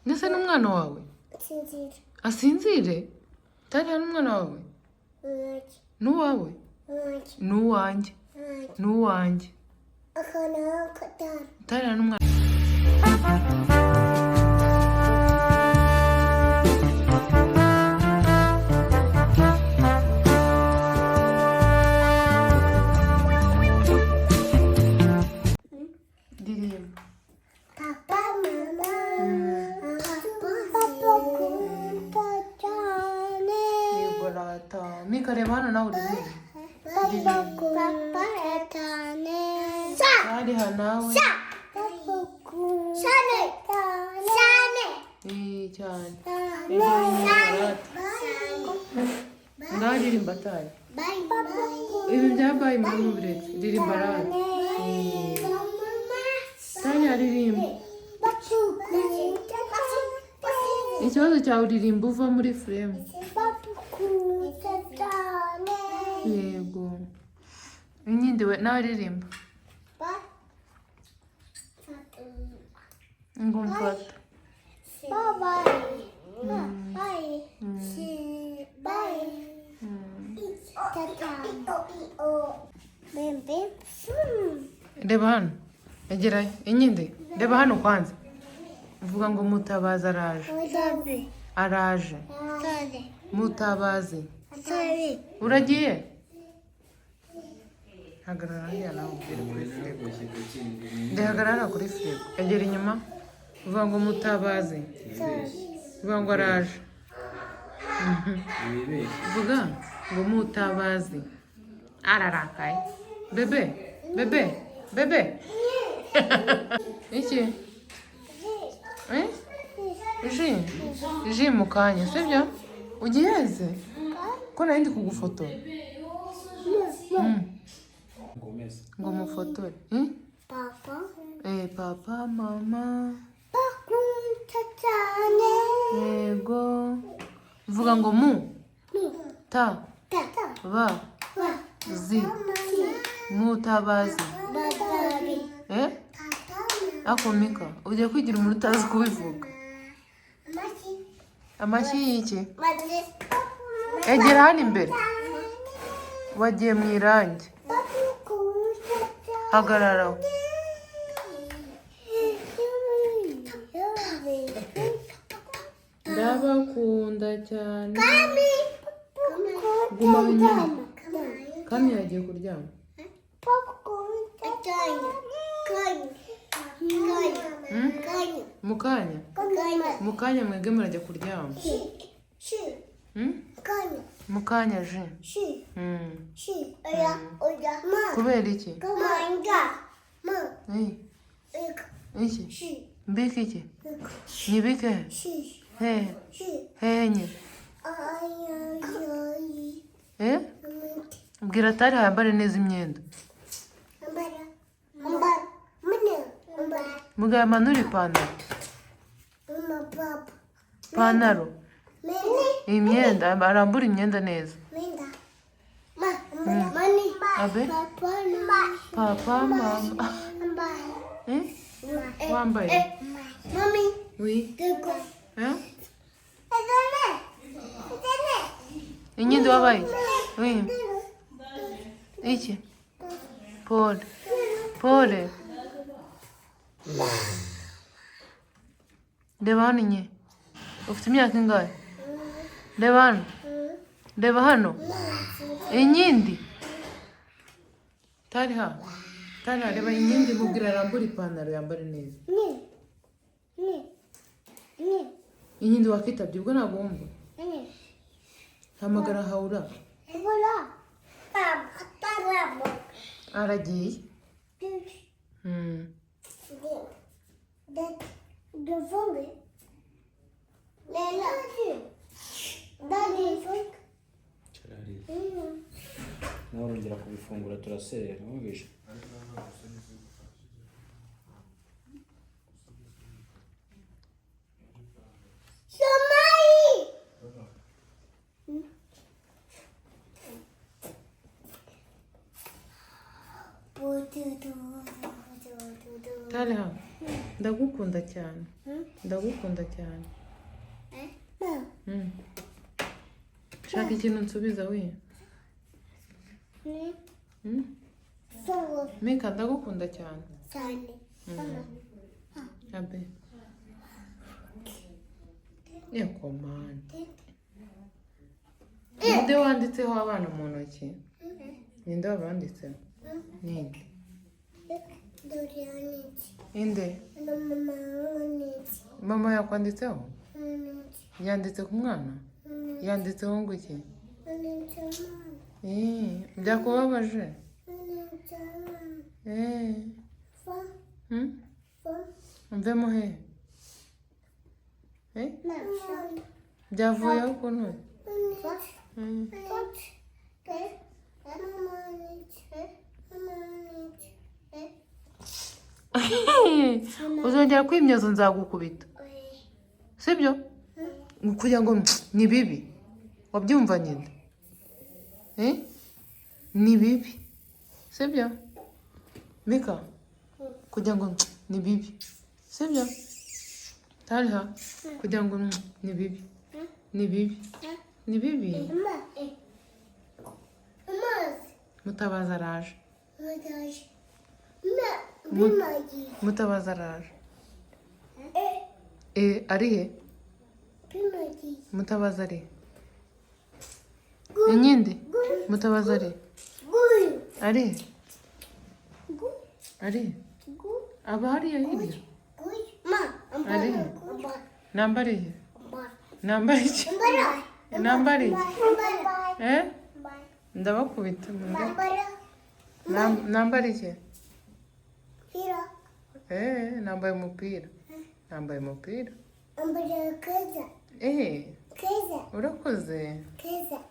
Ndetse n'umwana wawe asinzire? Tariha n'umwana wawe? N'uwawe? N'uwanjye. N'uwanjye. Tariha n'umwana. Ndirimba. Papa, mama, papa, akunda cyane. Yego rata. Mika, reba hano nawe uririmba. Papa akunda cyane. Tariha nawe. Papa akunda cyane. Eh, cyane. Cyane. Ngaho ririmba Tari. Ibi bya bayi muri mubiretse. Ririmba rata. Tariha ririmba. Ikibazo cyawe uririmba uva muri frame. Yego. Inyindi we nawe ririmba. Ngo mfata. Reba hano. Egerayo. Inyindi. Reba hano kwanza. Vuga ngo Mutabazi araje. Araje. Mutabazi. Uragiye? Hagarara hariya nawe ubwire kuri firigo. Ndahagarara kuri firigo. Egera inyuma. Vuga ngo Mutabazi. Vuga ngo araje. Vuga ngo Mutabazi. Ararakaye. Bebe, bebe, bebe. Iki? Eh? Ji. Ji mu kanya, sibyo? Ugiheze? Ko nari ndi kugufotora. Ngo mufotore. Eh? Papa. Eh, papa, mama. Bakunda cyane. Yego. Vuga ngo mu ta ba zi. Mutabazi. Eh? Ako Mika, ugiye kwigira umuntu utazi kubivuga. Amashyi y'iki? Egera hano imbere. Wagiye mu irangi. Hagarara aho. Ndabakunda cyane. Guma wenyine. Kami yagiye kuryama. Hmm? Mu kanya? Mu kanya mwebwe murajya kuryama. Hmm? Mu kanya je. Hmm. Kubera iki? Eh, iki? Mbike iki? Nyibike he? Hehe. Hehe nyine. Eh? Bwira Tari yambare neza imyenda. Mugabo amanura ipantaro. Ipantaro. Imyenda, arambura imyenda neza. Abe? Papa, mama. Eh? Wambaye? Oui. Eh? Inyindi wabaye? Oui. Iki? Pole. Pole. Reba hano inye. Ufite imyaka ingahe? Reba hano. Reba hano. Inyindi. Tariha. Tariha reba inyindi mubwira arambure ipantaro yambare neza. Inyindi wakitabye ubwo ntabwo wumva. Hamagara Haura. Aragiye. Mm. Nawe urongera kubifungura turaserera wumvise. Tariha. Ndagukunda cyane. Ndagukunda cyane. Shaka ikintu nsubiza we. Mika, ndagukunda cyane. Abe. Yego mana. Ninde wanditseho abana mu ntoki? Ninde wabanditseho? Ninde? Inde? Mama yakwanditseho? Yanditse ku mwana? Yanditseho ngo iki? Byakubabaje? Mvemo he? Byavuyeho ukuntu? Uzongera kwimyoza nzagukubita. Sibyo? Kugira ngo ni bibi. Wabyumva nyine? Ni bibi. Sibyo? Mika, kugira ngo ni bibi. Sibyo? Talha, kugira ngo ni bibi. Ni bibi. Ni bibi. Mutabazi araje. Mutabazi araje. Ari he? Mutabazi ari he? Inyindi? Mutabazi ari he? Ari he? Ari he? Aba hariya hirya? Ari he? Nambara iki? Nambara iki? Nambara iki? Ndabakubita. Nambara iki? Nambaye umupira. Nambaye umupira. Urakoze.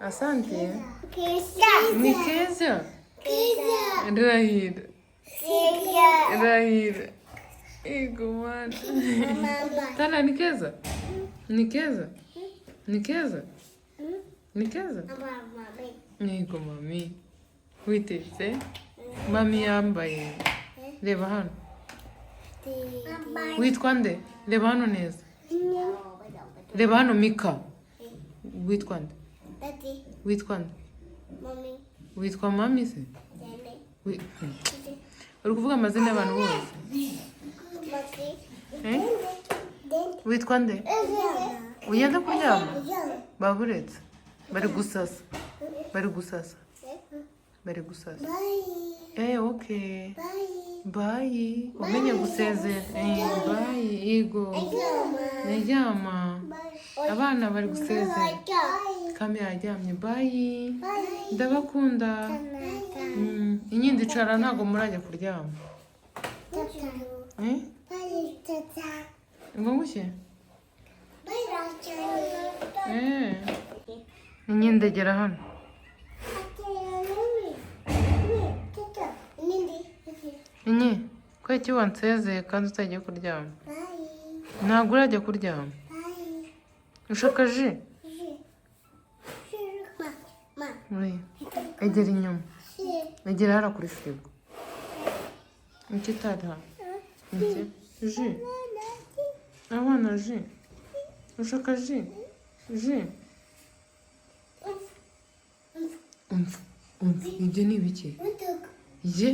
Asante. Ni keza. Rahira. Rahira. Ego mana. Tala ni keza? Ni keza? Ni keza? Ni keza? Yego mami. Witeze? Mami yambaye. Reba hano. Witwa nde? Reba hano neza. Reba hano Mika. Witwa nde? Witwa nde? Witwa mami se? Uri kuvuga amazina y'abantu bose? Witwa nde? Ugenda kuryama? Baburetse. Bari gusasa. Bari gusasa. Bari gusasa. Okay. Bye. Umenye gusezera. Bye. Yego. Ndaryama. Abana bari gusezera. Kami yaryamye. Bye. Ndabakunda. Inyindi icara ntago murajya kuryama. Ngo ngushye? Inyindi gera hano. Inyi, kuki wansezeye kandi utagiye kuryama? Ntabwo urajya kuryama. Ushaka ji? Egera inyuma. Egera hano kuri firigo. Iki Talha? Iki? Ji. Abana ji. Ushaka ji? Ji. Umva, umva, ibyo ni ibiki? Ye?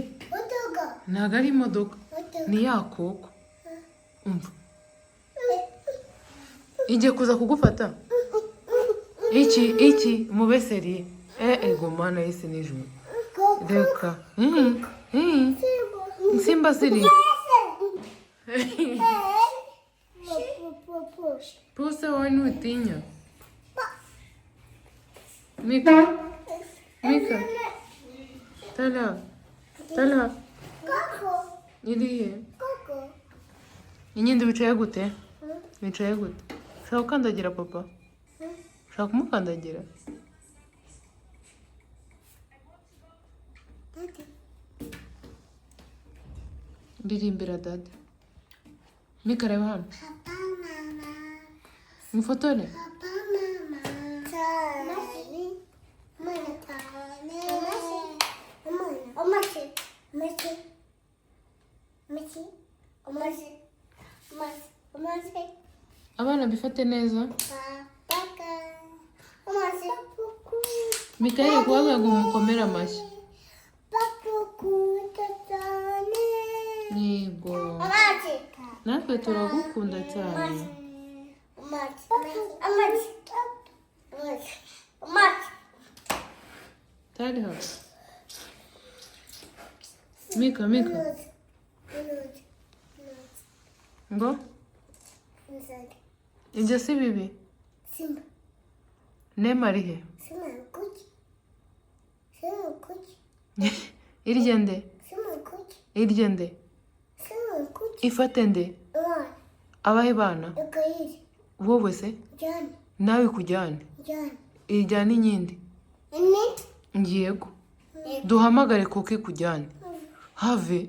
Ntabwo ari imodoka. Ni ya koko. Umva. Igiye kuza kugufata. Iki, iki, mubeseri. Ego mana y'isi n'ijuru. Reka. Simba ziri. Puse wowe ntutinya. Mika. Mika. Talha. Talha. Irihe? Inyindi wicaye gute? Wicaye gute? Ushaka gukandagira papa? Ushaka kumukandagira? Ndirimbira dada. Mika reba hano. Mufotore. Abana bifate neza. Mikayeli kubavuga ngo mukomere amashyi. Yego. Natwe turagukunda cyane. Tariha. Mika, Mika. Ngo? Ibyo si bibi. Nema ari he? Irye nde? Irye nde? Ifate nde? Abahe bana? Wowe se? Nawe ikujyane. Ijyane inyindi. Yego. Duhamagare kuko ikujyane. Have.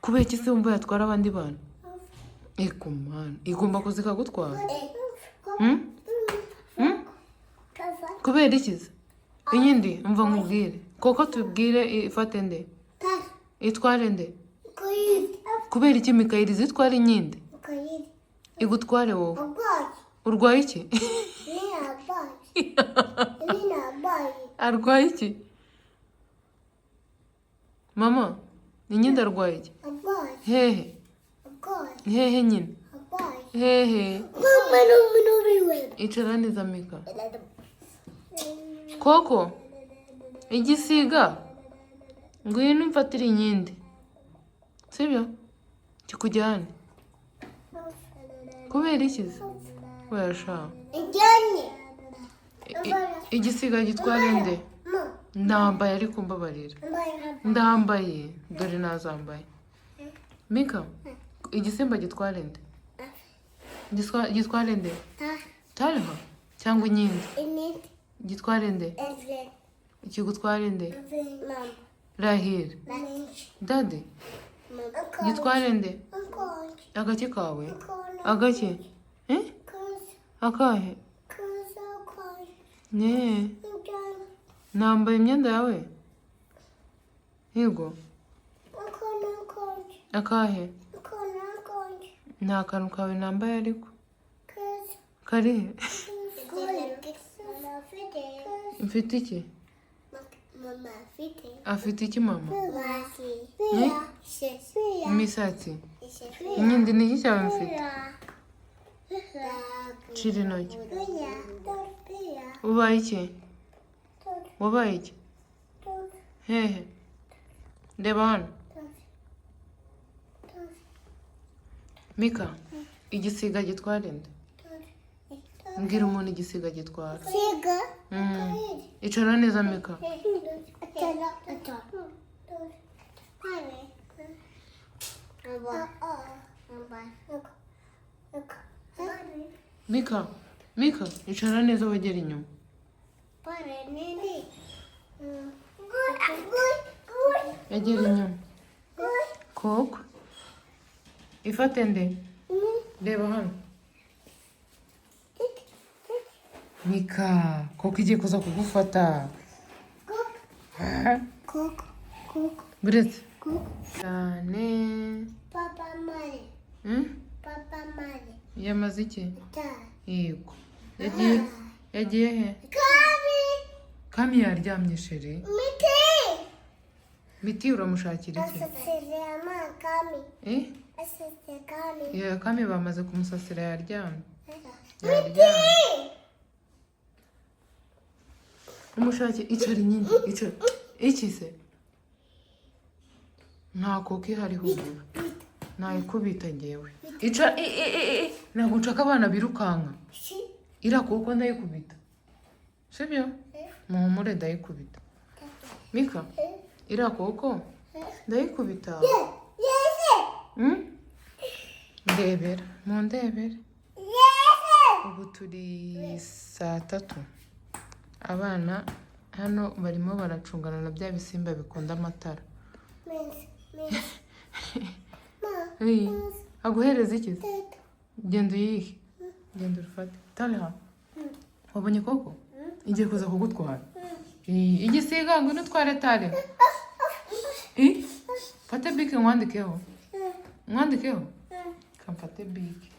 Kubera iki se wumva yatwara abandi bana? Ego mana. Igomba kuza ikagutwara. Kubera iki se? Inyindi umva nkubwire. Koko tubwire ifate nde? Itware nde? Kubera iki Mikayeli zitwara inyindi? Igutware wowe. Urwaye iki? Arwaye iki? Mama, inyindi arwaye iki? Hehe. Hehe nyine. Hehe. Icara neza Mika. Koko igisiga ngwino umfatire inyindi. Sibyo? Kikujyane. Kubera iki se? Oya sha. Igisiga gitwara nde? Ndambaye ariko mbabarira. Ndambaye dore nazambaye. Mika, igisimba gitwara nde? Gitwara nde? Tariha cyangwa inyindi? Gitwara nde? Kigutwara nde? Rahira. Dade. Gitwara nde? Agaki kawe? Agaki? Eh? Akahe? Ne. Nambaye imyenda yawe? Yego. Akahe? Nta kantu kawe nambaye ariko. Karihe? Mfite iki? Afite iki mama? Imisatsi. Inyindi ni iki cyawe mfite? Cira intoki. Ubaye iki? Wabaye iki? Hehe. Reba hano. Mika, igisiga gitwara nde? Mbwira umuntu igisiga gitwara. Icara neza Mika. Mika, Mika, icara neza wegera inyuma. Egera inyuma. Koko. Ifate nde? Reba hano. Mika, koko igiye kuza kugufata. Buretse. Cyane. Yamaze iki? Yego. Yagiye he? Kami yaryamye chérie. Miti uramushakira iki? Eh? Kami bamaze kumusasira yaryamye. Yaryamye. Umushake icara inyindi icara. Iki se? Nta koko ihari humura. Nayikubita ngewe. Icara ntabwo nshaka abana birukanka. Iriya koko ndayikubita. Sibyo? Muhumure ndayikubita. Mika, iriya koko ndayikubita. Ndebera, mundebere. Ubu turi saa 3. Abana hano barimo baracungana na bya bisimba bikunda amatara. Aguhereza iki? Genda uyihe. Genda urufate. Tariha. Wabonye koko? Igiye kuza kugutwara. Igisiga ngwino utware Tariha. Fate bike nkwandikeho. Nkwandikeho? Kamfate bike.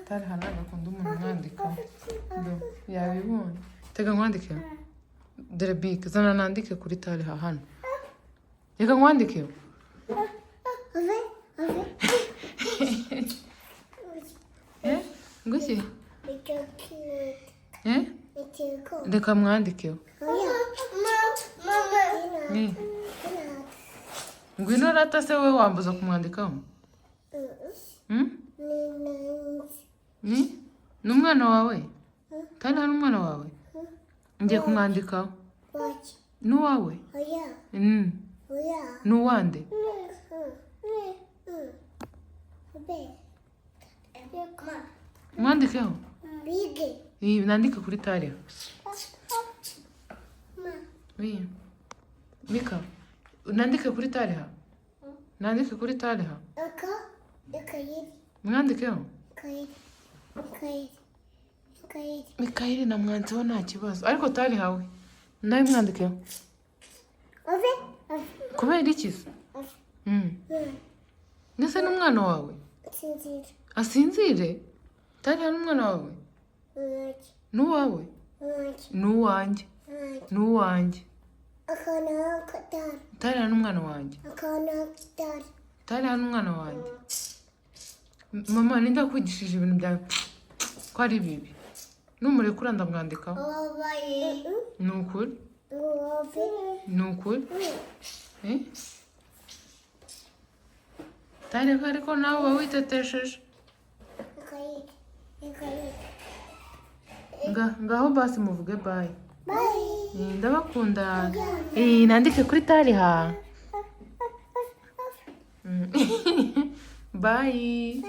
Tariha ntabwo akunda umuntu umwandikaho. Do, yabibonye. Tega nkwandike. Dore bike, zana nandike kuri Tariha hano. Reka nkwandike. Ave, ave. Eh? Nguki? It's cute. Eh? It's cool. Reka mwandikeho. Mama. Ni. Ngwino rata se wowe wambuza kumwandikaho? Hmm? Ni? Ni umwana wawe? Tariha ni umwana wawe? Ngiye kumwandikaho. Watch. Ni uwawe? Oh yeah. Mm. Oh yeah. Ni uwande? Be. Mwandikeho? Big. Iyi, nandike kuri Tariha. Ma. Oui. Mika, nandike kuri Tariha? Nandike kuri Tariha? Aka. Aka. Mwandikeho? Aka. Aka. Aka. Mikayeli namwanditseho nta kibazo. Ariko Tariha we, nawe mwandikeho. Ave. Ave. Kubera iki se? Mm. Ndetse n'umwana wawe? Sinzira. Asinzire? Tariha n'umwana wawe? Ni uwawe? Ni uwanjye. Ni uwanjye. Akana katara. Tariha n'umwana wanjye. Akana katara. Tariha n'umwana wanjye. Mama, ninde wakwigishije ibintu byawe ko ari bibi? Numurekura ndamwandikaho. Wabaye. Ni ukuri. Wabe. Ni ukuri. Eh? Tariha ariko nawe uba witetesheje. Aka. Aka. Ngaho basi muvuge bye. Bye. Ndabakunda. Nandike kuri Tariha. Bye.